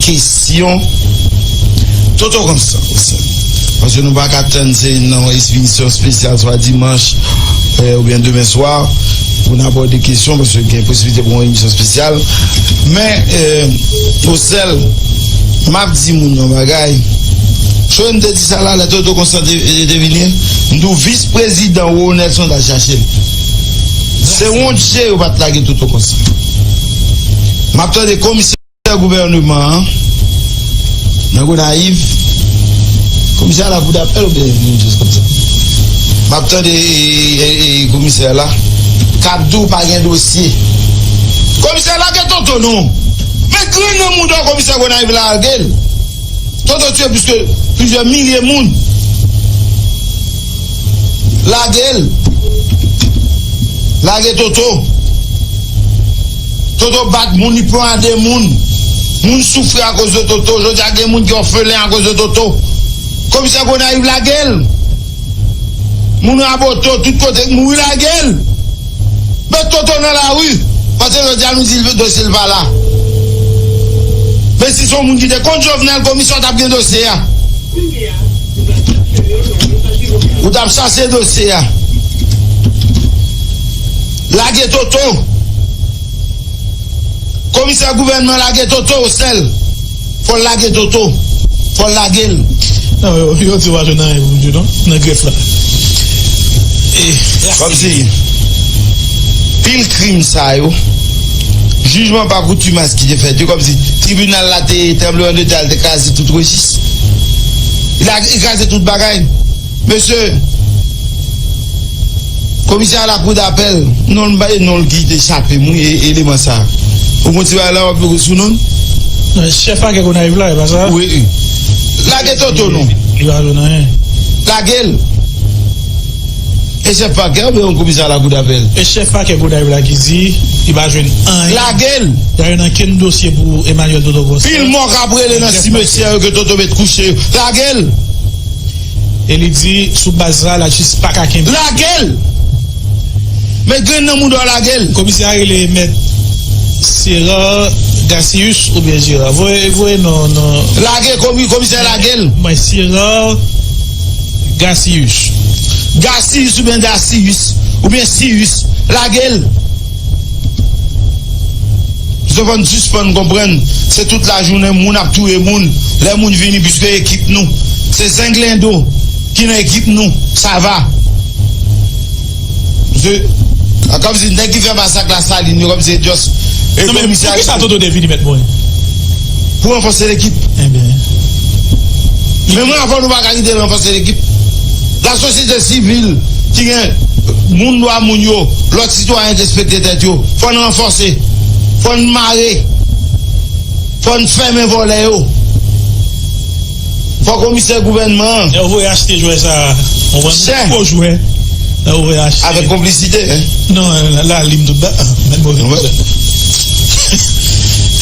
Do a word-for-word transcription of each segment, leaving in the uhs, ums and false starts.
kesyon Toto Constant. Paske nou pa ka tann se nan yon emisyon espesyal swa dimanch, eh, oubyen demen swa pou n abòde kesyon, paske gen posiblite pou yon emisyon espesyal. Men, eh, Osèl, m ap di moun yon bagay. Chonn te di sa la, lè Toto Constant te, te, te vini, m di w vis prezidan Ronel Sondal chache l. Se wont je yo pa t lage Toto Constant. M ap tande komisè gouvènman an nan Gonayiv, komisè a la kou dapèl oubyen yon jès kòmsa. M ap tande, e, e, e, komisè la k ap di w pa gen dosye. Komisè, lage Toto non. Men grenn nan mouda w, komisè Gonayiv, lage l. Toto tiye plis ke plizyè milye moun. Lage l. Lage Toto. Toto bat moun, li pwanyade moun. Moun soufri akoz de Toto. Jodi a gen moun ki òfelen akoz de Toto. Komisè Gonayiv, lage l. Moun Raboto, tout kote, mouri, lage l. Met Toto nan lari. Paske jodi a nou di l dosye l pa la. Men si se yon moun ki te kont Jovenel, komisè, w t ap gen dosye a. Ou t ap chache dosye a. Lage Toto. Komisè gouvènman, lage Toto, Osèl. Fò l lage Toto. Fò l lage l. Non, yo, yo di w pa jwenn anyen pou w di non, nan grèf la. E, kòmsi pil krim sa yo, jijman pa kontimas ki te fèt yo, kòmsi tribinal la te, tranblemanntè a te kraze tout rejis. Li kraze tout bagay. Mesye, komisè a lakou dapèl, non l, non l ki te chape m, wi, e, eleman sa a. Ou konn ti bagay la, w ap sou non l? Non, chèf pakè Gonayiv la, e pa sa? Wi, wi. Lage Toto non. Li pa jwenn anyen. Lage l. E chèf pakè oubyen yon komisè a lakou dapèl? E chèf pakè Gonayiv la ki di li pa jwenn anyen. Lage l. Dayè nan kenn dosye pou Emmanuel Toto Constant. Pil mò k ap rele nan simetyè yo ke Toto met kouche yo. Lage l. E li di, sou baz sa, lajistis pa ka kenbe. Lage l! Met grenn nan mouda w, lage l! Komisè a rele Mèt Serard Gacius oubyen Gerard. Voye, voye non, non. Lage komi-, komisè, lage l! Mwen, Serard Gacius. Gacius oubyen Dacius, oubyen Cius, lage l! Misye fò n sispann konprann se tout lajounen moun ap touye moun. Lè moun vini, piske ekip nou se zenglendo ki nan ekip nou, sa va. Misye, kòmsi nèg ki fè masak Lasalin yo, kòmsi just. Non, men poukisa Toto te vini, Mèt Morin? Pou ranfòse lekip. Ebyen. Men mwen, avan nou pa ka kite ranfòse lekip. Lasosyete sivil ki gen moun, dwa moun yo, lòt sitwayen te respekte tèt yo. Fò n ranfòse. Fò n mare. Fò n fèmen vòlè yo. Fò komisè gouvènman an. Lè yo voye achte jwè sa a, yon gwo jwè. Lè yo voye achte. Avèk konplisite, en? Non, la, la lim tout ba. Mèt Morin tout ba.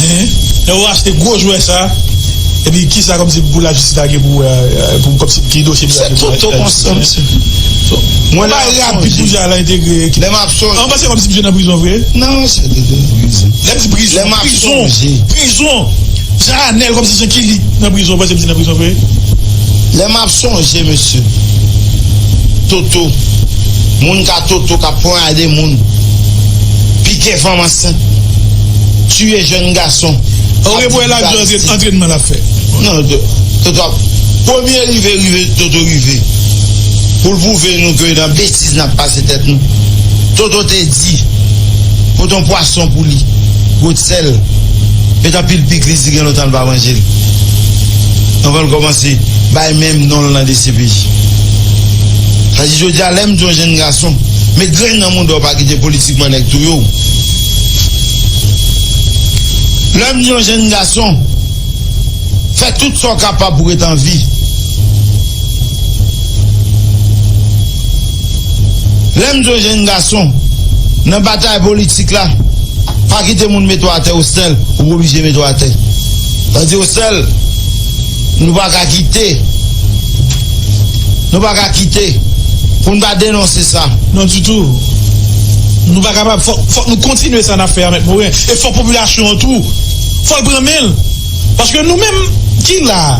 Hein? Lè yo achte gwo jwè sa, epi kisa kòmsi pou lajistis la gen pou, euh, pou kòmsi ki dosye pou lajistis la? Se Toto Constant, mesye. Mwen pa rapid pou jan la entegre ekip. Lè m ap sonje. An panse kòmsi misye nan prizon vre? Non, se Toto nan prizon. Lè m di prizon, prizon, prizon. Jan Anèl kòmsi jan ki li nan prizon, ou panse misye nan prizon vre? Lè m ap sonje, mesye. Toto. Moun ka Toto, k ap ponyade moun. Pike fanm ansent. Tiye jèn gason. Ou gen pwen la jòz antrènman l ap fè. Non, Toto, Toto ap premye rive, rive, Toto rive. Pou l pwouve nou ke nan betiz n ap pase tèt nou. Toto te di, pote yon pwason pou li, gwo sèl, met anpil pikliz, li gen lontan l pa manje l. Anvan l kòmanse bay menm non l nan D C P J. Sa di jodi a, lè m di yon jèn gason, met grenn nan mouda w, pa kite politikman nèg touye w. Lè m di yon jèn gason, fè tout sa w kapab pou w ret an vi. Lè m di yon jèn gason, nan batay politik la, pa kite moun mete w atè, Osèl, ou oblije mete w atè. Sa di Osèl, nou pa ka kite, nou pa ka kite pou n pa denonse sa. Non, ditou. Nou pa kapab, fòk, fòk nou kontinye sa n ap fè a, Mèt Morin. E fòk popilasyon an tou, fò l pran men l. Paske nou menm ki la,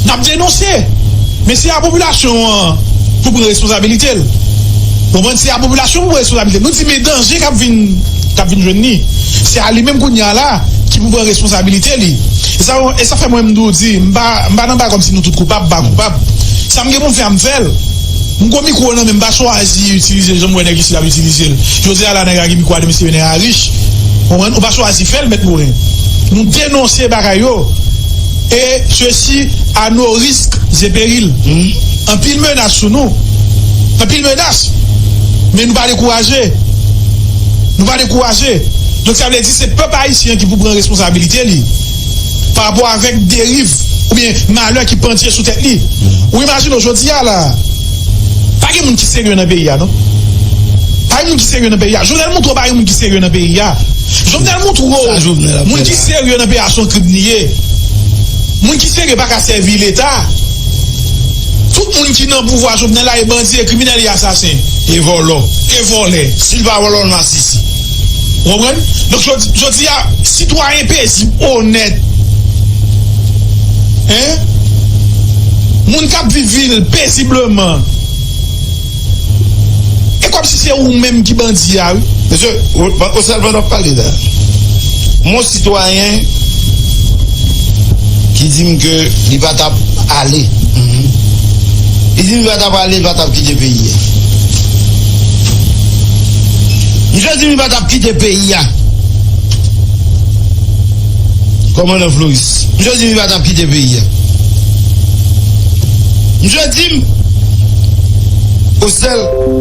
n ap denonse. Men se a popilasyon an pou pran responsabilite l. Konprann? Se a popilasyon pou pran responsabilite l. Nou di, men danje k ap vin, k ap vin jwenn li. Se a li menm kounye a la ki pou pran responsabilite li. E sa, e sa fè mwen m di w di, m pa, m pa nan bagay kòmsi nou tout koupab, m pa koupab. Sa m gen pou m fè, m fè l. M gon mikwo nan men m, m pa chwazi itilize l jan m wè nèg isit ap itilize l. Jodi a la, nèg la gen mikwo a, demen se nèg la rich. Konprann? Ou pa chwazi fè l, Mèt Moren. Nou denonse bagay yo. Et ceci à nos risques et périls. Anpil menas sou nou. Anpil menas. Men nou pa dekouraje. Nou pa dekouraje. Donk, sa vle di se pèp ayisyen ki pou pran responsabilite li pa rapò avèk deriv oubyen malè ki pandye sou tèt li. Ou imajine w jodi a la, pa gen moun ki serye nan peyi a, non. Pa gen moun ki serye nan peyi a. Jovenel montre w pa gen moun ki serye nan peyi a. Jovenel montre w moun ki serye nan peyi a se yon krim li ye. Moun ki serye pa ka sèvi Leta. Tout moun ki nan pouvwa Jovenel la e bandi, e kriminèl, e asasen, e vòlò, e vòlè. Si l pa vòlò, l masisi. Ou konprann? Donk, jodi, jodi a, sitwayen pezib, onèt, en? Moun k ap viv vil pezibleman. E kòmsi se ou menm ki bandi a, wi. Mesye, o, o sèl pandan w ap pale la. Mon sitwayen ki di m ke li pa t ap ale. Li di m li pa t ap ale, li pa t ap kite peyi a. Misye di m li pa t ap kite peyi a. Kòmandan Floris. Misye di m li pa t ap kite peyi a. Misye di m, Osèl,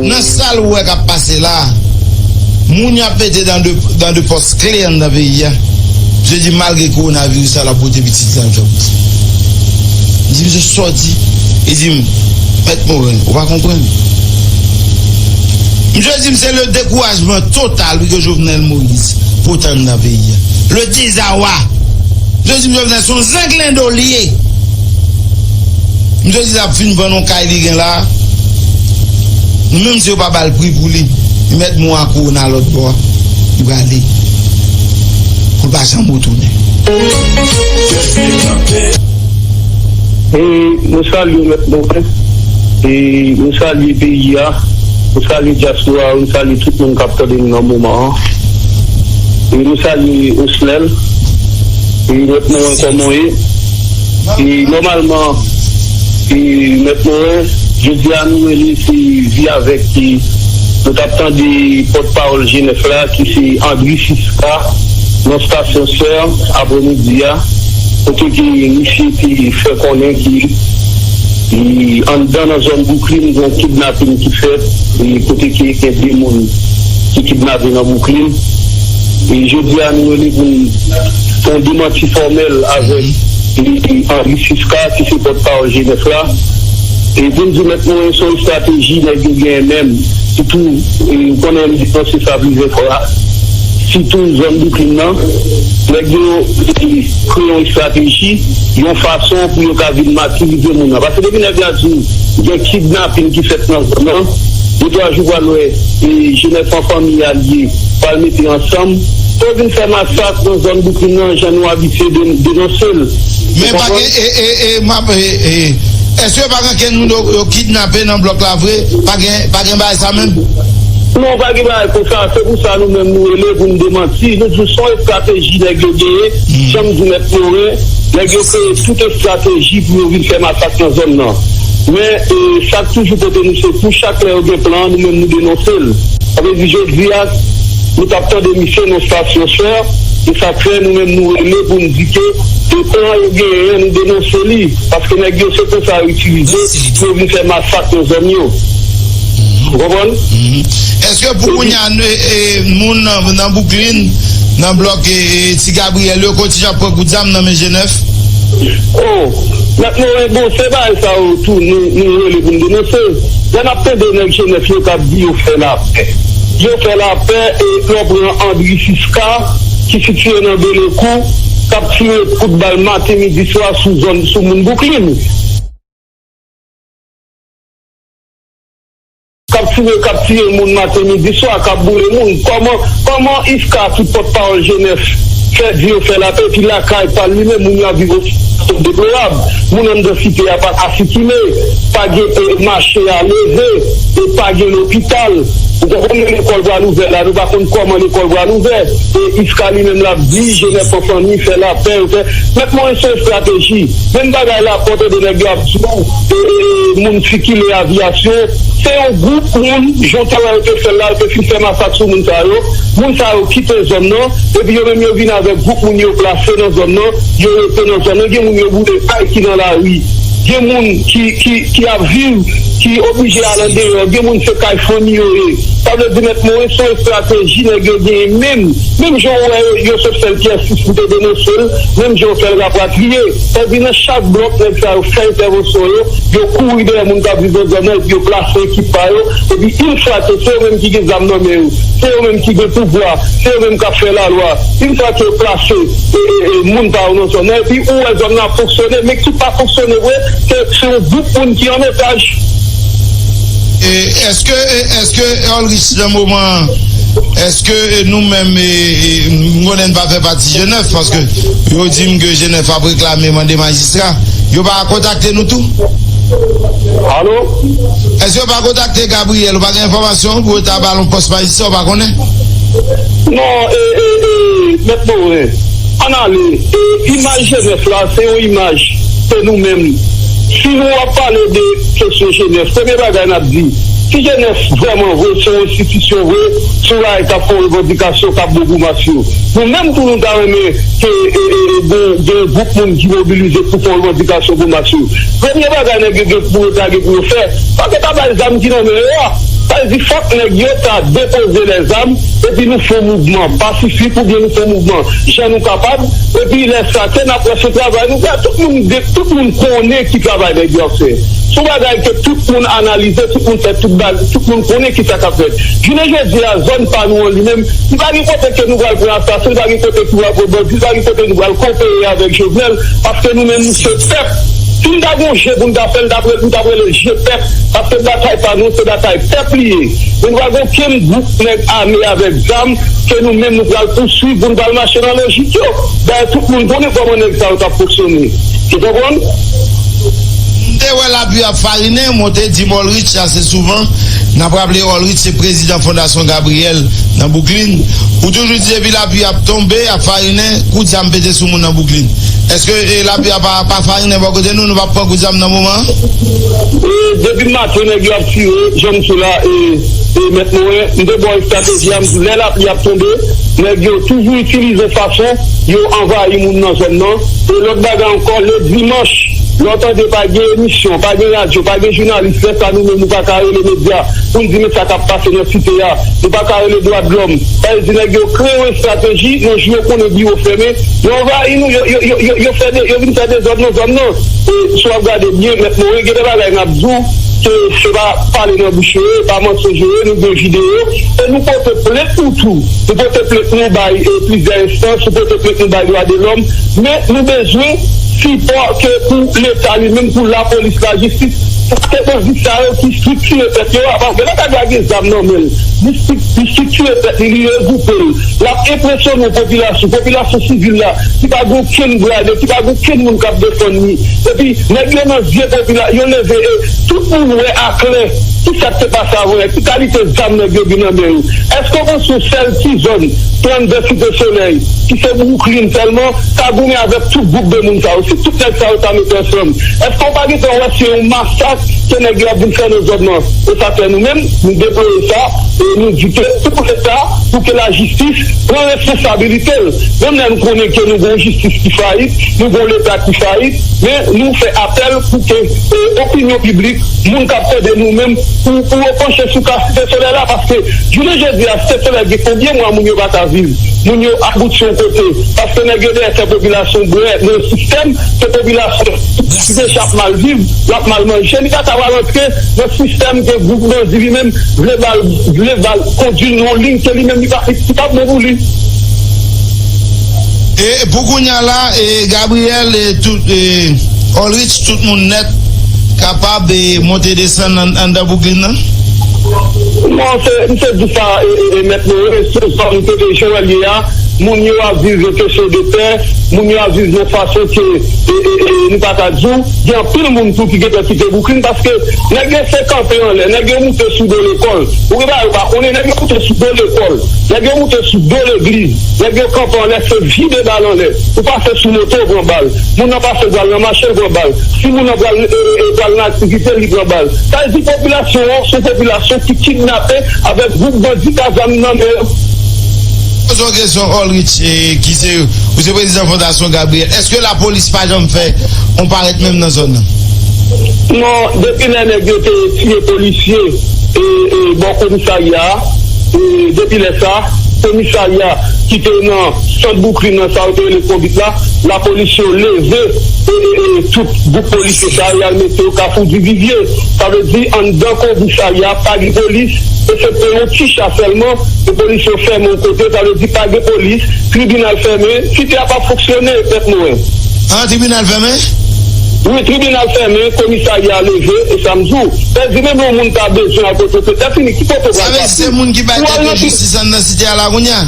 nan sa l wè k ap pase la, moun y ap mete dan de, dan de pòs kle anndan peyi a. Misye di malgre kowonaviris la, l ap pote pitit li al fè bouch. M di misye sa w di. Li di m, Mèt Moren, ou pa konprann. Misye di m se le dekourajman total wi ke Jovenel Moïse pote anndan peyi a. Le dezawa. Misye di m Jovenel se yon zanglendo li ye. Misye di l ap fin vann yon kay li gen la. Nou menm si yo pa ba l pri pou li, li mèt mou a kowona lòt bò a. Li prale. Pou l pa janm retounen. E nou salye Mèt Moren. E nou salye peyi a. Nou salye dyaspora a. Nou salye tout moun k ap tande nou nan moman an. E nou salye Osnel. E Mèt Moren, kòman w ye? E nòmalman, e Mèt Moren, jodi a nou rele se Vi Avèk ki nou t ap tande pòtpawòl G nèf la ki se Andri Siska nan stasyon Sè aprèmidi a, kote ke misye te fè konnen ke e anndan nan zòn Bwouklin gen yon kidnapin ki fèt, e kote ke gen de moun ki kidnape nan Bwouklin. E jodi a nou rele pou n fè yon demanti fòmèl avèk e, e Henri Siska ki se pòtpawòl G nèf la. E pou n di Mèt Moren se yon estrateji nèg yo genyen menm. Sitou, e, ou konnen m di se sa plizyè fwa. Sitou zòn Bwouklin nan, nèg yo kreye yon estrateji, yon fason pou yo ka vin matirize moun nan. Paske depi nèg la di w gen kidnapin ki fèt nan zòn nan, de twa jou pral wè e G nèf an fanmi a l ye, pral mete ansanm pou yo vin fè masak nan zòn Bwouklin nan jan nou abitye de, denonse l. Men pa gen, e, e, e, m ap, e, e, èske pa gen ankenn moun yo, yo kidnape nan blòk la vre? Pa gen, pa gen bagay sa menm? Non, pa gen bagay konsa. Se pou sa nou menm nou rele pou n demanti. Nou di w se yon estrateji nèg yo genyen. Jan m di Mèt Moren, nèg yo kreye tout estrateji pou yo vin fè masak nan zòn nan. Men, e, sa k toujou pote nou sekou, chak lè yo gen plan, nou menm nou denonse l. Sa vle di jodi a, nou t ap tande misye nan stasyon Sè, e sa k fè nou menm nou rele pou n di ke, e, plan yo genyen an, nou denonse li. Paske nèg yo se konsa yo itilize pou yo vin fè masak nan zòn yo. Ou konprann? Èske pou kounye a, e, e, moun nan, nan Bwouklin, nan blòk, e, e, Ti Gabriyèl yo, kontinye ap pran kout zam nan men G nèf? Oh, Mèt Moren, bon, se bagay sa yo tou, nou, nou rele pou n denonse. Lè n ap tande nèg G nèf yo k ap di yo fè lapè. Yo fè lapè, e lè w pran Andri Siska, ki sitiye nan Belekou, k ap tire kout bal maten, midi, swa sou zòn, sou moun Bwouklin. K ap tire, k ap tiye moun maten, midi, swa, k ap boule moun. Kòman, kòman Iska, tout pòtpawòl G nèf, fè di yo fè lapè, epi lakay pa l li menm, moun yo ap viv yon sitiyasyon deplorab. Moun anndan site a pa ka sikile, pa gen, e, mache a leve, e pa gen lopital. Ou konprann, men lekòl pral ouvè la, nou pa konn kòman lekòl pral ouvè. E Iska li menm l ap di, Jenèf an fanmi, fè lapè, yo fè. Mèt Moren, se yon estrateji. Menm bagay la, pòtande nèg yo ap di w, e, e, e, moun sikile avyasyon. Se yon gwoup moun, jan w te wè yo te fè l la, yo te fin fè masak sou moun sa yo. Moun sa yo kite zòn nan, epi yo menm yo vin avèk gwoup moun yo plase nan zòn nan, yo rete nan zòn nan. Gen moun yo boule kay ki nan lari. Gen moun ki, ki, ki ap viv, ki oblije al andeyò. Gen moun se kay fanmi yo ye. Sa vle di, Mèt Moren, se yon estrateji nèg yo genyen menm. Menm jan w wè yo, yo sot fè l Pyè Sis, m te denonse l, menm jan yo fè l rapatriye. Sa vle di, nan chak blòk, nèg sa yo fè entèvansyon yo, yo kouri dèyè moun k ap viv nan zòn nan, epi yo plase ekip pa yo, epi yon fwa ke se yo menm ki gen zam nan men yo, se yo menm ki gen pouvwa, se yo menm k ap fè lalwa, yon fwa ke yo plase, e, e, e, moun pa yo nan zòn nan, epi ou wè zòn nan ap fonksyone, men ki pa fonksyone vre, se, se yon gwoup moun ki an otaj. E, èske, e, èske Ulrich nan moman an, èske, e, nou menm, e, e, m konnen n pa fè pati Jenèf, paske yo di m ke Jenèf ap reklame mande majistra, yo pa kontakte nou tou? Alo? Èske yo pa kontakte Gabriel? Ou pa gen enfòmasyon pou yo ta ba l yon pòs majistra, ou pa konnen? Non, e, e, e, Mèt Moren, ann ale. E, imaj Jenèf la, se yon imaj ke nou menm. Si nou ap pale de kesyon Jenèf, premye bagay n ap di, si Jenèf vrèman vre, se yon enstitisyon vre, se yon bagay k ap fè yon revandikasyon k ap bon pou mas yo. Nou menm tou, nou ta renmen ke, e, e, e, gen, gen yon gwoup moun ki mobilize pou fè yon revandikasyon pou mas yo. Premye bagay nèg yo gen pou yo ta gen pou yo fè, pa gen ta bay zam ki nan men yo a. Sa vle di, fòk nèg yo ta depoze lèzam, epi nou fè yon mouvman pasifik oubyen nou fè yon mouvman jan nou kapab, epi lè sa, ke n ap wè se travay nou fè. Tout moun de, tout moun konnen ki travay nèg yo ap fè. Se yon bagay ke tout moun analize, tout moun fè tout bag, tout moun konnen ki sa k ap fèt. Jounen jodi a, zòn pa nou an li menm, li pa gen kote ke nou pral pran asasen, li pa gen kote ke nou pral pran bandi, li pa gen kote nou pral kopere avèk Jovenel, paske nou menm, nou se pèp. Si n ta gen yon je pou n ta fè, n t ap rele, n t ap rele l je pèp, paske batay pa nou, se batay pèp li ye. Men nou pa gen okenn gwoup nèg ame avèk zam ke nou menm nou pral pouswiv pou n pral mache nan lojik yo. Dayè, tout moun konnen kòman nèg sa yo t ap fonksyone. Ou konprann? M te wè lapli ap farinen, mwen te di m Ulrich ase souvan. N ap raple Ulrich se prezidan Fondasyon Gabriel nan Bouklin. Ou toujou di depi lapli ap tonbe, ap farinen, kout zam pete sou moun nan Bouklin. Èske, e, lapli a pa, pa farinen bò kote nou, nou p ap pran kout zam nan moman an? E, depi maten, nèg yo ap tire, jan m di la, e, e, Mèt Moren, m te ba w estrateji a, m di, lè lapli ap tonbe, nèg yo toujou itilize fason yo anvayi moun nan zòn nan. E lòt bagay ankò, le dimanch, lè w tande pa gen emisyon, pa gen radyo, pa gen jounalis, lè sa nou menm nou pa ka rele medya pou n di men sa k ap pase nan site a, nou pa ka rele dwa de lòm. Sa vle di nèg yo kreye yon estrateji, nan jou yo konnen biwo fèmen, yo anvayi nou, yo, yo, yo, yo, yo fè de, yo vin fè dezòd nan zòn nan. E si w ap gade byen, Mèt Moren, gen de bagay n ap di w, ke se pa pale nan bouch yo ye, pa mansonj yo ye, nou gen videyo, e nou pote plent nou tou. Nou pote plent nou bay, e, plizyè enstans, nou pote plent nou bay dwa de lòm, men nou bezwen sipò ke pou Leta li menm, pou lapolis, lajistis, pou ke bandi sa yo ki estriktire tèt yo a, paske lè nèg la gen zam nan men l, li strik-, li estriktire tèt li, li regwoupe l, l ap enpresyone yon popilasyon, popilasyon sivil la, ki pa gen okenn brade, ki pa gen okenn moun k ap defann li. Epi, nèg yo nan zye popila-, yo leve, e tout moun wè aklè ki sa k te pase avan yè, ki kalite zam nèg yo gen nan men yo. Èske w panse yon sèl ti zòn, trannde Site Solèy, ki se Bwouklin sèlman, ka goumen avèk tout gwoup de moun sa yo? Si tout nèg sa yo ta mete ansanm, èske w pa gentan wè se yon masak ke nèg yo ap vin fè nan zòn nan? E sa fè nou menm, nou deplore sa, e nou di ke se pou Leta, pou ke lajistis pran responsabilite l. Menm lè nou konnen ke nou gen yon jistis ki fayit, nou gen yon Leta ki fayit, men nou fè apèl pou ke, e, opinyon piblik, moun k ap tande nou menm, pou, pou yo panche sou ka Site Solèy la, paske jounen jodi a, Site Solèy gen konbyen mwa moun yo pa ka viv? Moun yo abouti yon kote, paske nèg yo dèyè fè popilasyon bwè nan yon sistèm ke popilasyon deja ap mal viv, l ap mal manje, li pa ta pral antre nan sistèm ke gwoup bandi li menm vle ba l, vle ba l kondui l nan yon liy ke li menm li pa, li pa bon pou li. E pou kounye a la, e Gabriel, e tout, e Ulrich, tout moun nèt kapab, e, monte desann ann-, anndan Bwouklin nan? Non, se, m te di sa, e, e, e, Mèt Moren, se zòn ke te Joel ye a, Moun yo ap viv yon kesyon de tè, moun yo ap viv yon fason ke, e, e, e, nou pa ka di w, gen anpil moun tou ki gentan kite Bouklin, paske nèg yo se kanpe anlè, nèg yo moute sou do lekòl. Ou gen bagay ou pa konnen, nèg yo moute sou do lekòl, nèg yo moute sou do legliz, nèg yo kanpe anlè, se vide bal anlè. Ou pase sou moto, pran bal. Moun nan pase, pral nan mache, l pran bal. Si moun nan pral, e, e, e, pral nan aktivite, li pran bal. Sa vle di popilasyon an, se yon popilasyon ki kidnape avèk gwoup bandi k a zam nan men yo. Poze yon kesyon, Olrich, e, ki se, ou se prezidan Fondasyon Gabriel. Èske lapolis pa janm fè yon parèt menm nan zòn nan? Non, depi lè nèg yo te tiye polisye, e, e, bò komisarya a, e, depi lè sa, komisarya ki te nan sant Bouklin nan, sa yo te rele Konbit la, lapolis yo leve, e, e, e, tout gwoup polisye sa yo, y al mete yo Kafou Divivye. Sa vle di, anndan komisarya a, pa gen polis, eksepte yon ti cha sèlman, e polis yo fèmen yon kote, sa vle di, pa gen polis, tribinal fèmen, site a p ap fonksyone, mèt Moren. Ah, tribinal fèmen? Wi, tribinal fèmen, komisarya leve, e sa m di w, pèdi menm yon moun ta bezwen al kote, petèt fini, ki kote w pral pase? Sa vle di se moun ki bay tèt yo jistis anndan site a la kounye a?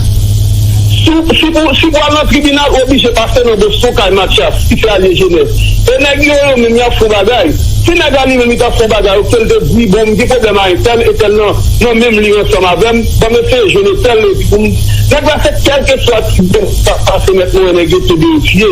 Si w, si pou, si pou al nan tribinal, ou oblije pase nan Boston kay Mathias, ki se alye Jenès. E nèg yo, yo menm, y ap fè yon bagay. Si nèg la li menm, li t ap fè yon bagay, oke, l te di, bon, m gen pwoblèm a entèl, entèl nan, nan menm liy ansanm avè m, ban m eseye jwenn entèl, epi pou m, nèg la se kèlkeswa ki bon sa pase, mèt Moren, nèg yo kenbe yo tiye.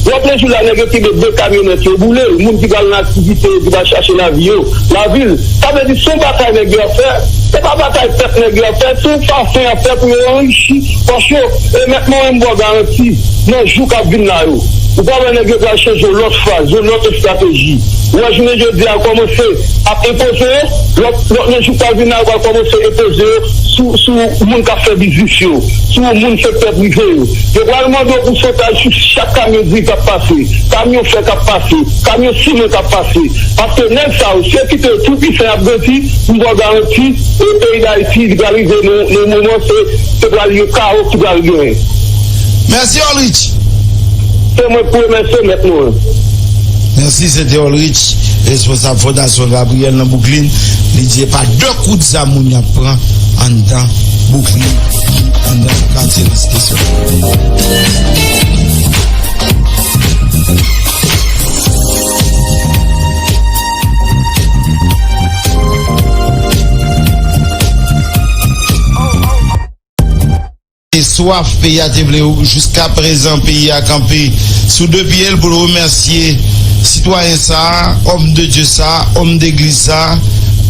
Lòt lejou la, nèg yo kenbe de kamyonèt, yo boule l, moun ki pral nan aktivite, yo ki pral chache lavi yo, lavil. Sa vle di, se yon batay nèg yo ap fè, se pa batay pèp nèg yo ap fè, se yon fason y ap fè pou yo anrichi pòch yo. E mèt Moren, m ba w garanti, nan jou k ap vin la yo, ou pral wè nèg yo pral chanje yon lòt fraz, yon lòt estrateji. Ou wè, jounen jodi a, kòmanse ap enpoze yo, lòt, lòt nan jou k ap vin la, yo pral kòmanse enpoze yo sou, sou moun k ap fè biznis yo, sou moun sektè prive yo. Yo pral mande w pousantaj sou chak kamyon gri k ap pase, kamyon fè k ap pase, kamyon siman k ap pase. Paske nèg sa yo, si yo kite yo, tou pwisan y ap grandi, m ba w garanti, e peyi Dayiti, li pral rive nan, nan yon moman, se, se pral yon kawo ki pral genyen. Mèsi, Olrich. Se mwen k pou remèsye, mèt Moren. Mèsi, se te Olrich, responsab Fondasyon Gabriel nan Bouklin. Li di e pa de kout zam moun y ap pran anndan Bouklin, anndan katye nan Site Solèy. E swaf peyi a te vle, jiskaprezan peyi a kanpe sou de pye l pou l remèsye sitwayen sa a, òm de Dye sa a, òm degliz sa a.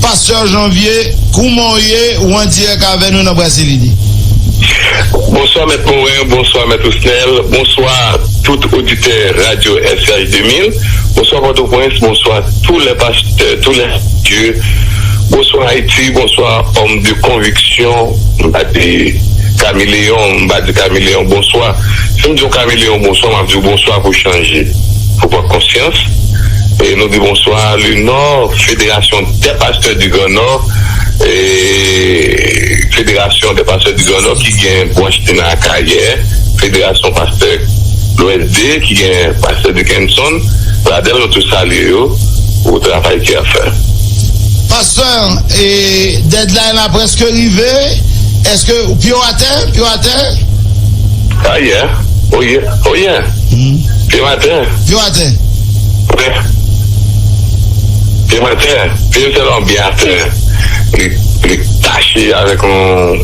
Pastè Janvier, kouman w ye? Ou an dirèk avè nou nan Brase Lide. Bonswa, mèt Moren, bonswa, mèt Osnel, bonswa, tout oditè radyo S R H de mil, bonswa, Pòtoprens, bonswa, tous les pasteurs, tous les dieux, bonswa, Ayiti, bonswa, homme de conviction, m pa di kameleyon, m pa di kameleyon, bonswa. Si m di yon kameleyon, bonswa, m ap di w bonswa pou chanje, pou pran konsyans. E nou di bonswa, le Nord, Fédération des pasteurs du Grand Nord, e Fédération des pasteurs du Grand Nord ki gen branch li nan Akayè, Fédération Pasteurs Lwès de, ki gen pastè Dickenson, Pradèl, nou tou salye yo pou travay ki ap fè. Pastè, e, deadline la prèske rive. Èske pye w atè? Pye w atè? Ayè. Oyè. Oyè. Pye m atè. Pye w atè. Wi. Pye m atè. Pye m sèlman byen atè. Li, li tache avèk yon,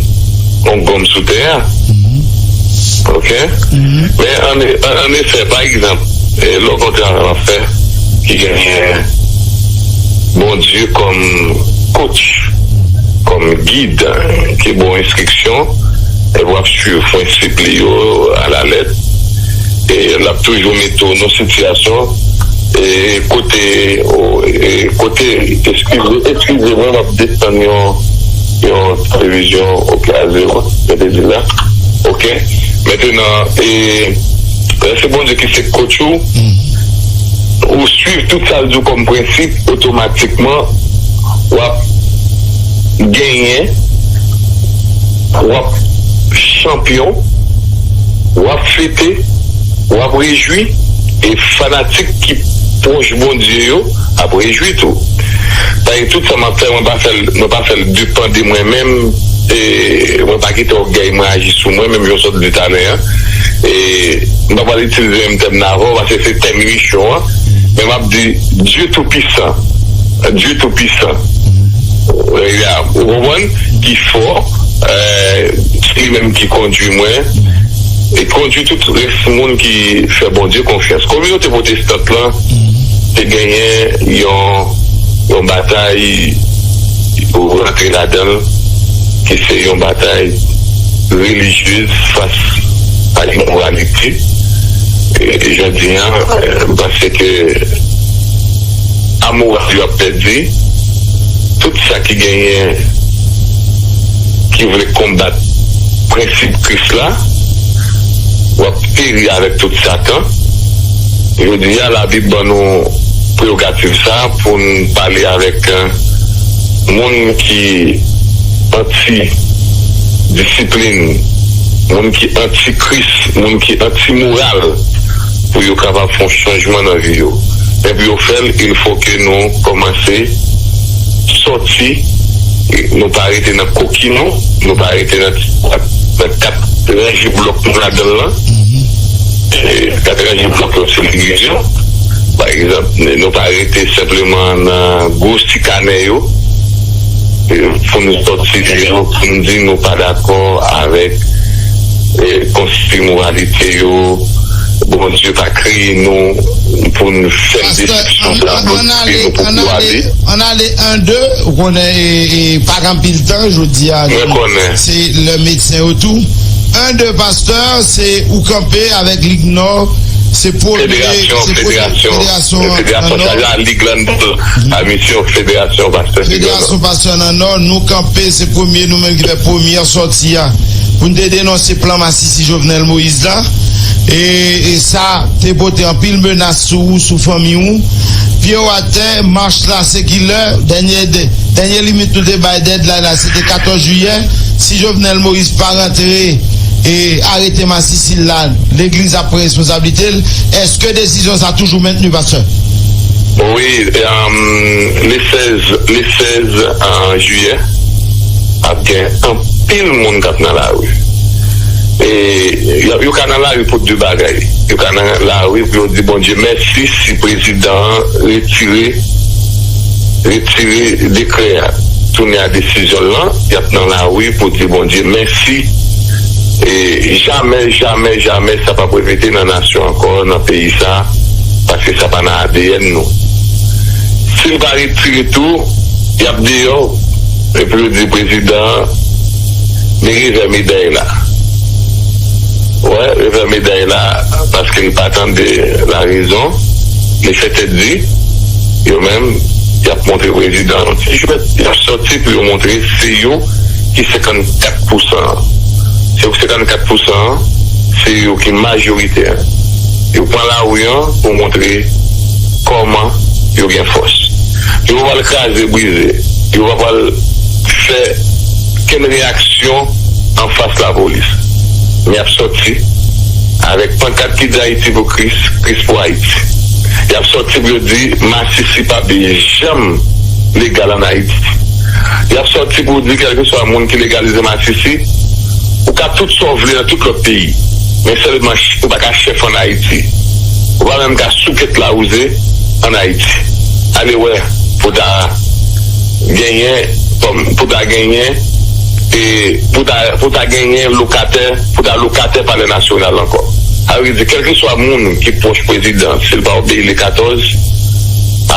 yon gòm sou tè a. Ok? Men an, an, an efè, pa egzanp, e, lè w gon travay w ap fè, ki genyen Bondye kòm coach, kòm gid, ki ba w enstriksyon, e w ap swiv prensip li yo alalèt, e l ap toujou mete w nan sitiyasyon, e kote, o, e kote, eskize, eskize mwen, m ap desann yon, yon televizyon, oke, a zewo, mete li la, oke. Mentenan, e, lè se Bondye ki se coach ou, ou swiv tout sa l di w kòm prensip, otomatikman, w ap genyen, w ap chanpyon, w ap fete, w ap rejwi, e fanatik ki pwòch Bondye yo ap rejwi tou. Paske tout sa m ap fè, mwen pa fè l, mwen pa fè l depann de mwen menm, E, mwen pa kite ògèy mwen aji sou mwen, menm jan w sot di talè a. E, m pa pral itilize menm tèm nan avè w, paske se tèm emisyon an. Men m ap di, Dye Toupisan. Dye Toupisan. Ou konprann? Ki fò, e, se li menm ki kondui mwen, e kondui tout rès moun ki fè Bondye konfyans. Kominote pwotestant lan te genyen yon, yon batay pou rantre ladan l, ki se yon batay relijyez fas a imoralite. E, e jodi a, e, m panse ke amoral yo ap pèdi, tout sa ki genyen ki vle konbat prensip Kris la, w ap peri avèk tout Satan. Jodi a, Labib ban nou prerogativ sa pou n pale avèk, e, moun ki anti disiplin, moun ki anti Kris, moun ki anti moral, pou yo kapab fè yon chanjman nan vi yo. Men pou yo fè l, il faut que nou kòmanse sòti, nou pa rete nan koki nou, nou pa rete nan ti bwat, nan kat ranje blòk nou ladan l lan. E, kat ranje blòk yo se legliz yo. Pa egzanp, nou pa rete senpleman nan gwo sikanè yo, e, pou nou sòti yo, pou n di nou pa dakò avèk, e, konsèy moralite yo. Bondye pa kreye nou pou n fè desepsyon sa, pou n ale, pou n ale. Ann ale, ann ale, an de, ou konnen, e, e, pa gen anpil tan, jodi a, mwen konnen se lè medsen yo tou. An de, pastè, se ou kanpe avèk Lig Nò, se premye, federasyon, se premye federasyon, federasyon, federasyon an Nò. Chaje a Lig Landal, a misyon federasyon pastè Lig Nò. Federasyon pastè nan Nò, nou kanpe, se premye, nou menm ki fè premyè sòti a, pou n te denonse plan masisi Jovenel Moïse la. E, e sa te pote anpil menas sou ou, sou fanmi ou. Pye w atè, mach la se kilè? Dènye, dènye limit nou te bay, deadline la, se te katòz jiyè. Si Jovenel Moïse pa rantre e arete masisi l la, legliz ap pran responsablite l. Èske desizyon sa toujou mentni, pastè? Wi, um, le sèz, le sèz, uh, jiyè, ap gen anpil moun k ap nan lari. E yo, yo ka nan lari pou de bagay. Yo ka nan lari pou yo di Bondye mèsi si prezidan an retire, retire dekrè a, tounen a desizyon l lan. Y ap nan lari pou di Bondye mèsi. E jamè, jamè, jamè sa p ap repete nan nasyon ankò, nan peyi sa, paske sa pa nan A D N nou. Si l pa retire tou, y ap deyò, epi yo di prezidan an, men revè meday la. Wè, revè meday la, paske l pa tande larezon, li fè tèt di, yo menm, y ap montre prezidan an yon ti jwèt, y ap sòti pou yo montre se yo ki senkannkat pousan an. Se yo ki senkannkat pousan an, se yo ki majoritè. Yo pran lari an pou montre kòman yo gen fòs. Yo pa pral kraze brize. Yo pa pral fè kenn reyaksyon anfas lapolis. Men y ap sòti avèk pankat ki di Ayiti pou Kris, Kris pou Ayiti. Y ap sòti pou yo di masisi p ap janm legal ann Ayiti. Y ap sòti pou di kèlkeswa moun ki legalize masisi, ou ka tout sa w vle nan tout lòt peyi, men sèlman ch-, ou pa ka chèf ann Ayiti. Ou pa menm ka soukèt lawouze ann Ayiti. Ale wè pou ta genyen, pou ta genyen, e pou ta, pou ta genyen lokatè, pou ta lokatè Palè Nasyonal ankò. Sa vle di, kèlkeswa moun ki pwòch prezidan, si l pa obeyi le katòz,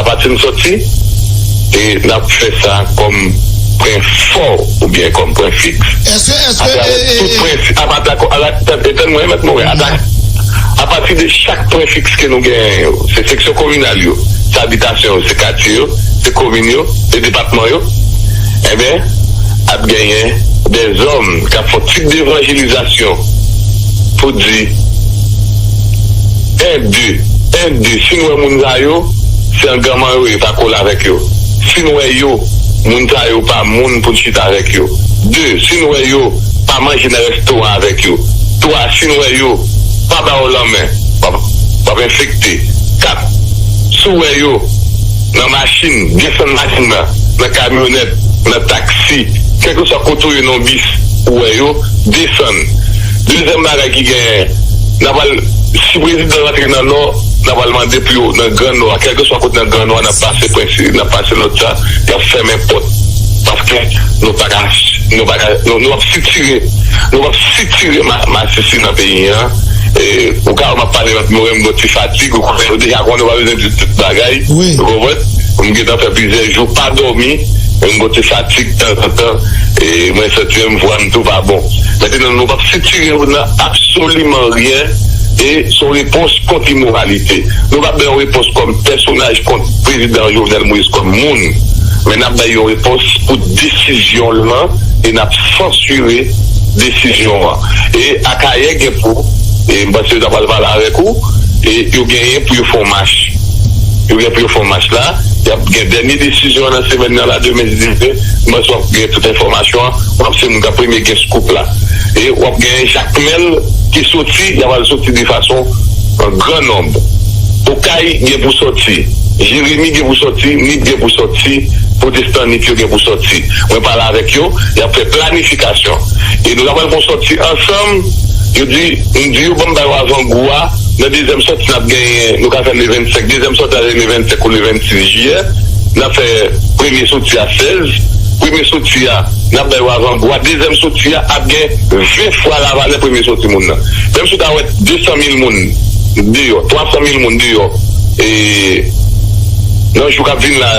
apati n sòti, e n ap fè sa kòm pwen fò oubyen kòm pwen fiks. Èske, èske, atravè e, e, tout e, prensip, apati, ala, e, tande mwen, mèt Morin, ata-, apati de chak pwen fiks ke nou genyen yo, se seksyon kominal yo, se abitasyon yo, se katye yo, se komin yo, se depatman yo, enben, ap genyen dèzòm k ap fè yon tip devanjelizasyon pou di, en, de, en, de, si n wè moun sa yo, se anganman yo ye, pa kole avèk yo. Si n wè yo, moun sa yo pa moun pou n chita avèk yo. De, si n wè yo, pa manje nan restoran avèk yo. Twa, si n wè yo, pa ba yo lanmen, w ap, w ap enfekte. Kat, si w wè yo nan machin, desann machin nan, nan kamyonèt, nan taksi, kèlkeswa kote w ye nan bis ou wè yo, desann. Dezyèm bagay ki genyen, n a pral, si prezidan rantre nan Nò, n a pral mande pou yo nan Gran Nò a, kèlkeswa kote nan Gran Nò a, n ap pase prensip, n ap pase lòd sa, y ap fèmen pòt. Paske nou pa ka, nou pa ka, nou, nou ap sitire, nou ap sitire ma, masisi nan peyi an. E, ou ka wè m ap pale lòt mwen, m gen yon ti fatig, ou konnen, ou deja konnen, ou pa bezwen di tout bagay. Wi. Ou konprann? M gentan fè plizyè jou pa dòmi, men m gen yon ti fatig tanzantan, e mwen santi menm vwa m tou pa bon. Mentnan, nou p ap sitire yo nan absoliman ryen, e se yon repons kont imoralite. Nou p ap bay yon repons kòm pèsonaj kont prezidan Jovenel Moïse kòm moun, men n ap bay yon repons pou desizyon l lan, e n ap sansire desizyon an. E Akayè gen pou, e m panse yo ta pral pale avèk ou, e yo genyen pou yo fè yon mach. Yo gen pou yo fè yon mach la, y ap gen dènye desizyon nan semèn nan la, demen si Dye vle, m panse w ap gen tout enfòmasyon an, w ap se moun k ap premye gen scoop la. E w ap gen Jakmèl ki soti, y ap al soti de fason an gran nonb. Okay gen pou sòti, Jeremi gen pou sòti, Nip gen pou sòti, pwotestan Nip yo gen pou sòti. Mwen pale avèk yo, y ap fè planifikasyon. E nou ta pral fè yon sòti ansanm, yo di, m di yo, ban m ba yo avangou a, nan dezyèm sòti n ap genyen, nou ka fè l le vennsenk, dezyèm sòti a se le vennsenk ou le vennsis jiyè, n ap fè premye sòti a sèz, premye sòti a, n ap ba yo avangou a, dezyèm sòti a ap gen ven fwa lavalè premye sòti moun nan. Menm si w ta wè de san mil moun deyò, twa san mil moun deyò, e nan jou k ap vin la,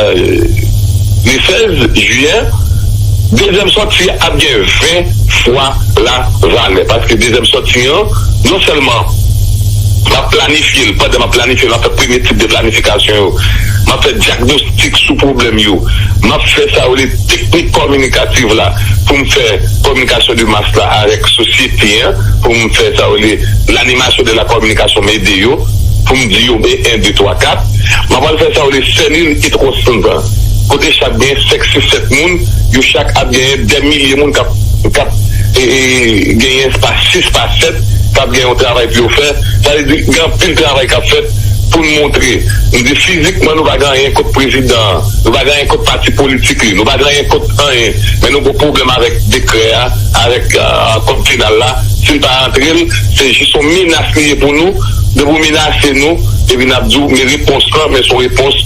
le sèz jiyè, dezyèm sòti a ap gen ven fwa lavalè. Paske dezyèm sòti an, non sèlman m ap planifye l, pandan m ap planifye l, m ap fè premye tip de planifikasyon yo, m ap fè dyagnostik sou pwoblèm yo, m ap fè sa yo rele teknik kominikatif la, pou m fè kominikasyon de mas la avèk sosyete an, pou m fè sa yo rele l'animation de la communication, m ede yo, pou m di yo, men en, de, twa, kat. M ap al fè sa yo rele selil etwosant an, kote chak gen senk, sis, sèt moun, yo chak ap genyen dè milye moun k ap, k ap, e, e, genyen pa sis, pa sèt, k ap gen yon travay pou yo fè. Sa vle di, gen anpil travay k ap fèt pou n montre. M di fizikman, nou pa gen anyen kont prezidan an, nou pa gen anyen kont pati politik li, nou pa gen anyen kont anyen, men nou gen pwoblèm avèk dekrè a, avèk, euh, kòd penal la. Si n pa antre l, se jis yon menas li ye pou nou. Depi w menase nou, epi n ap di w, men repons lan, men se yon repons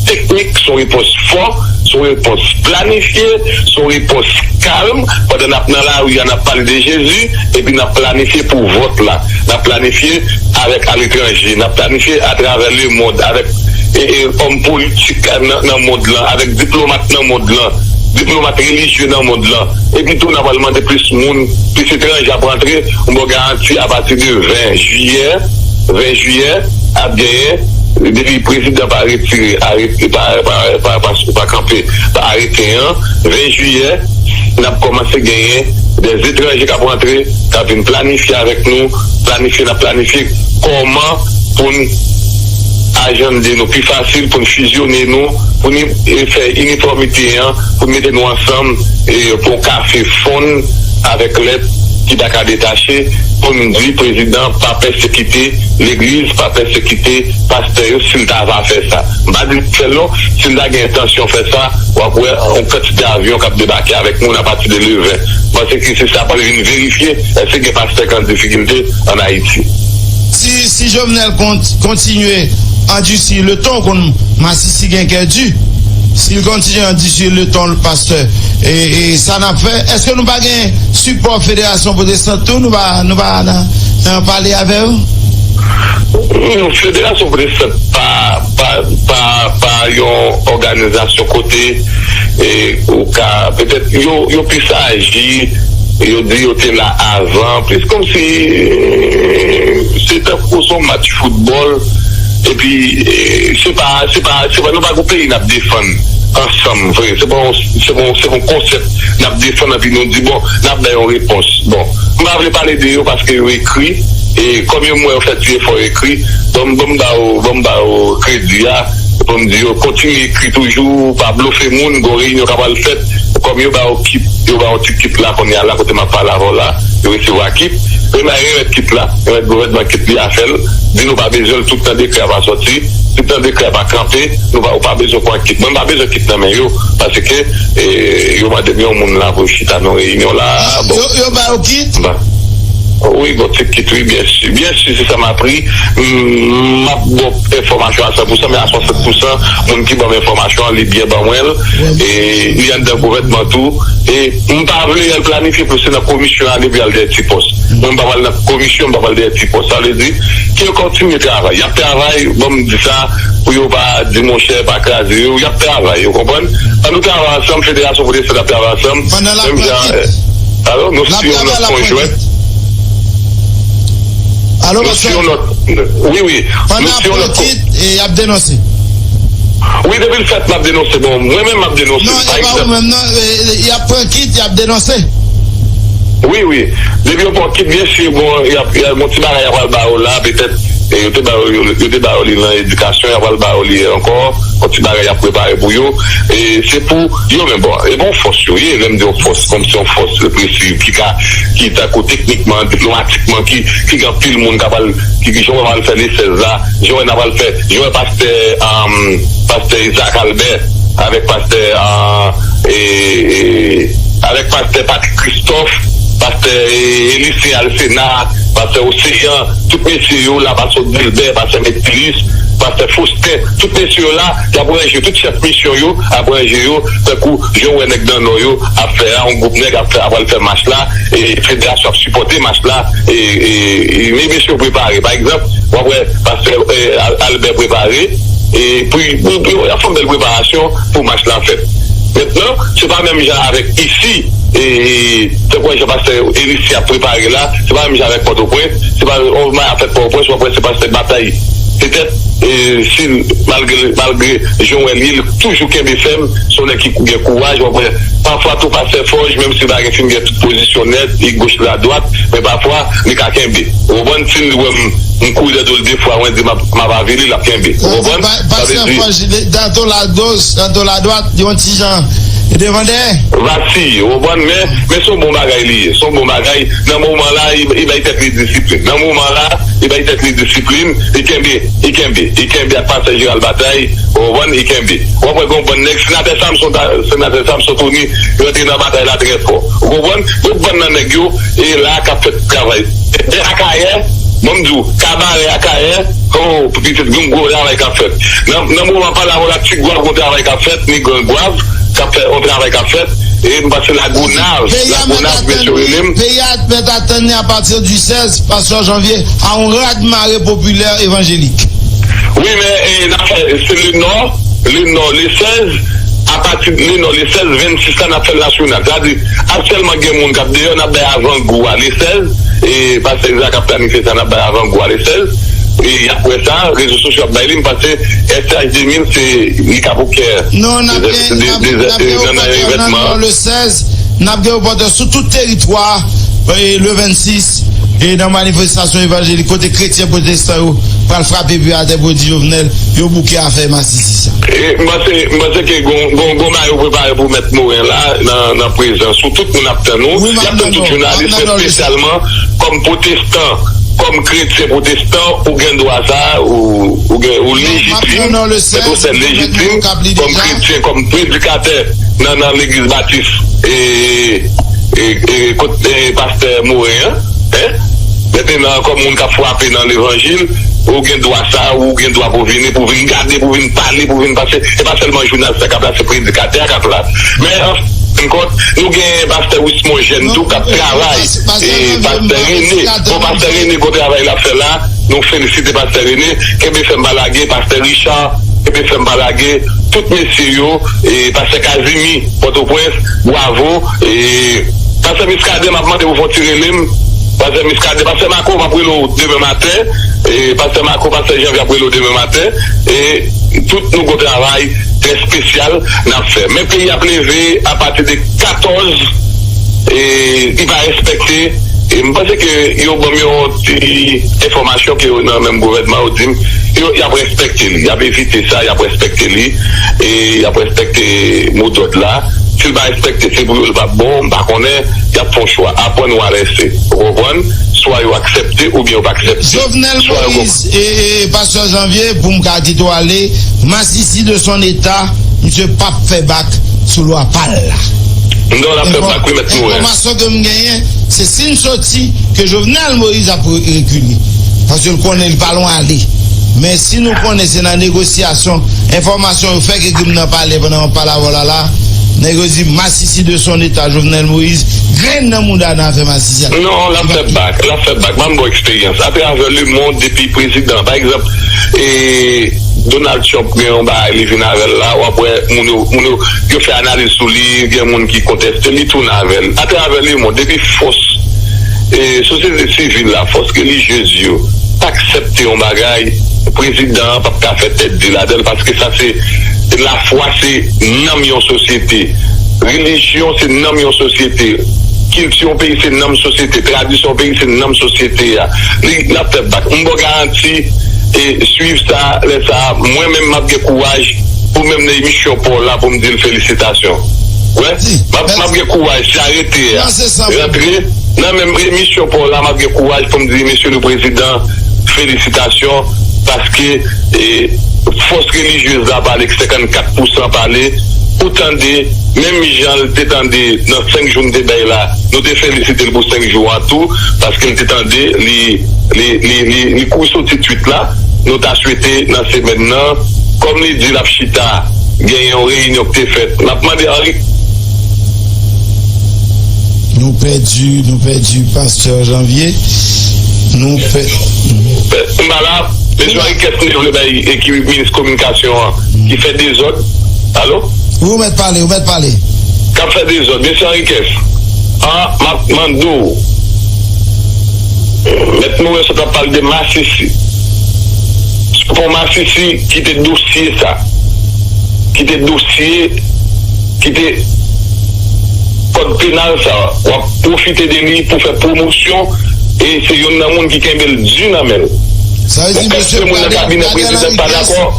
teknik, se yon repons fò, se yon repons planifye, se yon repons kalm, pandan n ap nan lari a, n ap pale de Jezi, epi n ap planifye pou vòt la, n ap planifye avèk aletranje, n ap planifye atravè lemonn, avèk, e, e, òm politik nan, nan mond lan, avèk diplomat nan mond lan, diplomat relijye nan mond lan. Epi tou, n ap al mande plis moun, plis etranje ap rantre. M ba w garanti, apati de ven jiyè, ven jiyè, ap genyen, depi prezidan pa retire, arete, pa, pa, pa, pa, pa kanpe, pa arete an, ven jiyè, n ap kòmanse genyen dè etranje k ap rantre, k ap vin planifye avèk nou, planifye, n ap planifye kòman pou n ajande nou pi fasil, pou n fizyone nou, pou n, e, fè inifòmite an, pou n mete nou ansanm, e, pou yon kafe fonn avèk lèt ki pa ka detache, pou n di prezidan pa pèsekite legliz, pa pèsekite pastè yo si l ta va fè sa. M pa di l fè l non, si l ta gen entansyon fè sa, w ap wè yon kantite avyon k ap debake avèk moun apati de le ven. M panse ke se sa pral vin verifye èske gen pastè k an difikilte ann Ayiti. Si, si Jovenel kont, kontinye andisi le ton, konn masisi gen kè di, si l kontinye andisi le ton, pastè, e, e sa n ap fè, èske nou pa gen sipò Federasyon Pwotestan tou? Nou pa, nou pa nan, nan pale avè yo? Non, Federasyon Pwotestan pa, pa, pa, pa yon òganizasyon kote, e, ou ka, petèt, yo, yo plis aji, yo di yo te la avan, plis kòmsi, e, se tankou se yon match foutbòl, epi, e, se pa, se pa, se pa, nou pa gen yon peyi n ap defann ansanm vre. Se pa yon, se pa yon, se pa yon konsèp n ap defann, epi nou di, bon, n ap bay yon repons. Bon, m pa vle pale de yo paske yo ekri, e kòm yo m wè yo fè ti efò ekri, bon, m, bon, m ba yo, bon, m ba yo kredi a, pou m di yo kontinye ekri toujou, pa blofe moun, gon reyinyon k ap al fèt, kòm yo ba yo kit, yo ba yo ti kit la kounye a la kote m ap pale avè w la, yo resevwa kit, yo remèt kit la, remèt gouvènman kit li a fè l, di nou pa bezwen l tout tan dekrè a pa sòti, tan dekrè pa kanpe, nou pa, ou pa bezwen pran kit. Mwen, m pa bezwen kit nan men yo, paske, e, yo mande m yon moun la pou chita nan reyinyon la. Ah, bon. Yo, yo ba yo kit? Ba. Wi, bon, ti kit, wi, byen si. Byen si, se sa m apri. M, m ap bon enfòmasyon a san pou san, men a swasant pou san, moun ki ban m enfòmasyon an, li byen ban mwen l. E li anndan gouvènman tou. E m pa vle al planifye pou se nan komisyon ale pou y al dèyè ti pòs. Mwen, m pa pral nan komisyon, m pa pral dèyè ti pòs. Sa vle di, ke yo kontinye travay. Y ap travay, bon, m di sa, pou yo pa di, monchè, pa kraze yo. Y ap travay, ou konprann? An nou travay ansanm, Federasyon Pwotestan ap travay ansanm. Menm jan, alo, nou si yon nòt konjwent. Alo, pastè. Wi, wi. Pandan y ap pran kit, e, y ap denonse. Wi, depi l fèt, m ap denonse. Bon, mwen menm, m ap denonse. Non, e pa ou menm, non. E, e, y ap pran kit, y ap denonse. Wi, wi. Depi yo pran kit, byen si, bon, y ap, y ap, bon, ti bagay y ap al ba yo la, petèt, e, yo te ba yo, yo, yo te ba yo li nan edikasyon, y ap al ba yo li ankò. Yon ti bagay y ap prepare pou yo. E se pou yo menm, bon, e bon fòs yo ye, lè m di yon fòs, kòm se yon fòs represiv ki ka, ki tankou teknikman, diplomatikman, ki, ki gen anpil moun k ap al, ki, ki jan w wè al fè lesèz la, jan w wè n ap al fè, jan w wè pastè, um, pastè Isaac Albert, avèk pastè, uh, e, e, avèk pastè Patrick Christophe, pastè, e, Elisée Alcena, pastè Océan, tout mesye yo la, pastè Gilbert, pastè Metilis, pastè Faustin, tout mesye yo la, y ap ranje, tout chèf misyon yo ap ranje yo, tankou jan w wè nèg nan Nò yo ap fè a, yon gwoup nèg ap fè, ap al fè mach la, e federasyon ap sipòte mach la, e, e, e men mesye yo prepare. Pa egzanp, w ap wè pastè, e, Al-, Albert prepare, e pou, pou, pou y ap fè yon bèl preparasyon pou mach la fèt. Mentnan, se pa menm jan avèk isi, e, e, tankou jan pastè Elisée ap prepare la, se pa menm jan avèk Pòtoprens, se pa, yon bagay ap fèt Pòtoprens, w ap wè se pastè Batay. Petèt, e, si, malgre, malgre jan w wè l ye, li toujou kenbe fèm, se yon nèg ki kou-, gen kouraj, w ap wè, pafwa tou pastè Forge, menm si l pa gen fin gen tout pozisyon nèt, li goch la dwat, men pafwa, li ka kenbe. Ou konprann? Si l wè m, m kouri nan do l de fwa, mwen di m ap, m ap avili, l ap kenbe. Ou konprann? Sa vle di, pastè Forge, tanto la gauche, tanto la droite, li yon ti jan devan dèyè. Vasiye, ou konprann? Men, men se yon bon bagay li ye. Se yon bon bagay. Nan moman la, li, li bay tèt li disiplin. Nan moman la, li bay tèt li disiplin. Li kenbe, li kenbe, li kenbe ak pastè Gérald Bataille. Ou konprann? Li kenbe. W ap wè gen yon bann nèg, senatè Samson, ta-, senatè Samson Tony, yo te nan batay la trè fò. Ou konprann? Yon bann nan nèg yo, e la k ap fè travay. E Akayè, bon, m di w, Kabarè Akayè, oh, pitit, gen yon gwo travay k ap fèt. Nan, nan moman pa la, la Ti Gwav, gon travay k ap fèt, ni Gran Gwav, k ap fè, yon travay k ap fèt. E m panse Lagonav, Lagonav, mesye yo rele m. Peyi a mèt atann li apati di sèz, pastè Janvier, a yon rad mare popilè evanjelik. Wi, men, e, n ap fè, se le nò, le nò, le sèz, apati de le nò, le sèz, vennsis la, n ap fè l nasyonal. Sa vle di, aktyèlman, gen moun k ap deyò, n ap bay avangou a le sèz, e pastè Isaac ap planifye sa, n ap bay avangou a le sèz. E y ap wè sa, rezo sosyo ap bay li, m panse S T H de mil, se li k ap okè. Non, n ap gen, n ap, n ap gen nan, nan evènman, nan le sèz, n ap gen repòtè sou tout teritwa, e, le vennsis, e nan manifestasyon evanjelik, kote kretyen pwotestan yo pral frape pye atè pou yo di Jovenel, yo bouke afè masisi sa. E, m panse, m panse ke gon, gon, gon bagay yo prepare pou Mèt Moren la, nan, nan prezans ou, tout moun ap tann ou. Wi, y ap tann tout jounalis, men espesyalman kòm pwotestan, kòm kretyen pwotestan, ou gen dwa sa, ou, ou gen, ou lejitim, se yon sèl lejitim, kòm kretyen, kòm predikatè nan, nan legliz batis, e, e, e, kot, e, pastè Moren an, en? Mentnan, kòm moun k ap frape nan levanjil, ou gen dwa sa, ou gen dwa pou vini, pou vin gade, pou vin pale, pou vin pase. Se pa sèlman jounalis la k ap la, se predikatè a k ap la. Men, an fen de kont, nou gen pastè Wismond Jeune tou k ap travay. E pastè René, bon, pastè René, gwo travay l ap fè la, nou felisite pastè René. Kenbe fèm pa lage, pastè Richard, kenbe fèm pa lage. Tout mesye yo, e pastè Kazimi, Pòtoprens, bwavo. E pastè Muscadin, m ap mande pou fè yon ti rele m. Pastè Muscadin, pastè Marco, m ap rele w demen maten. E pastè Marco, pastè Janvier ap rele w demen maten. E tout nou gon travay trè espesyal n ap fè. Men peyi ap leve apati de katòz, e li pa respekte. E m panse ke yo ban m yon ti enfòmasyon ke yo nan menm gouvènman yo di m, yo, y ap respekte li, y ap evite sa, y ap respekte li, e y ap respekte modòd la. Si l pa respekte, se pou yo l p ap bon, m pa konnen, y ap fè yon chwa, aprann ou alèse. Ou konprann? swa yo aksepte oubyen yo pa aksepte. Jovenel Moïse e, e Pastè Janvier, pou m ka kite w ale, masisi de son état, misye p ap fè bak sou lwa pa l la. Non, l ap fè bak, wi, mèt nou, wi. Enfòmasyon ke m genyen, se si n soti, ke Jovenel Moïse ap re- rekile. Paske l konnen li pa lwen ale. Men si nou konnen se nan negosyasyon, enfòmasyon yo fèk ekri m nan palè pandan m ap pale avè w la la, nèg yo di masisi de son état Jovenel Moïse, grenn nan mouda nan afè masisi a. Non, l ap fè bak, l ap fè bak. M ap ba w eksperyans. Atravè lemonn, depi prezidan, pa egzanp, e, Donald Trump gen yon bagay li vin avè l la, w ap wè moun yo, moun yo, yo fè analiz sou li, gen moun ki konteste, li tounen avè l. Atravè lemonn, depi fòs, e, sosyete sivil la, fòs relijyez yo, pa aksepte yon bagay, prezidan an p ap ka fè tèt di ladan l, paske sa se, lafwa se nanm yon sosyete. Relijyon se nanm yon sosyete. Kilti yon peyi se nanm sosyete. Tradisyon yon peyi se nanm sosyete a. Li, l ap fè bak. M ba w garanti, e, swiv sa, lè sa, mwen menm m ap gen kouraj pou menm nan emisyon pa w la pou m di l felisitasyon. Wè, m ap, m ap gen kouraj, si arete a rantre nan menm emisyon pa w la, m ap gen kouraj pou m di mesye le prezidan felisitasyon, paske, e, fòs relijyez la pale, senkannkat pousan pale, ou tande, menm jan l te tande nan senk jou m te bay la, nou te felisite l pou senk jou an tou, paske l te tande, li, li, li, li, li kouri soti twit la, nou ta swete nan semèn nan, kòm li di l ap chita, gen yon reyinyon ki te fèt, n ap mande Henri. Nou pèdi, nou pèdi Pastè Janvier. Nou pè- M pa la, mesye Henriquez, m te vle bay ekip minis kominikasyon an ki fè dezòd. Alo? Wi, ou mèt pale, ou mèt pale. K ap fè dezòd. Mesye Henriquez, a, m ap mande w, mèt Moren sot ap pale de masisi. Se pou masisi ki te dosye sa. Ki te dosye, ki te kòd penal sa. W ap pwofite de li pou fè pwomosyon, e se youn nan moun ki kenbe l di nan men l. Sa vle di, mesye, moun nan kabinè prezidan pa dakò.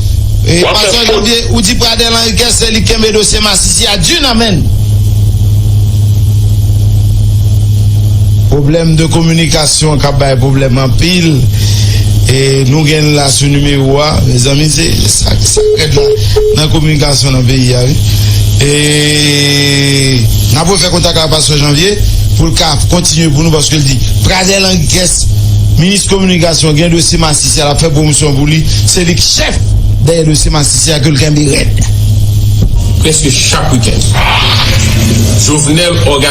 W ap fè fot. Ou di Pradel Henriquez se li kenbe dosye masisi a di nan men l. Pwoblèm de kominikasyon k ap bay pwoblèm anpil. E nou gen l la sou nimewo a. Mezanmi, se sa, sa k rèd la nan kominikasyon nan peyi a, wi. E n ap refè kontak ak Pastè Janvier pou l ka kontinye pou nou, paske l di Pradel Henriquez, minis kominikasyon, gen dosye masisi a, l ap fè pwomosyon pou li. Se li k chèf dèyè dosye masisi a ke l kenbe rèd. Prèske chak wikenn, Jovenel òganize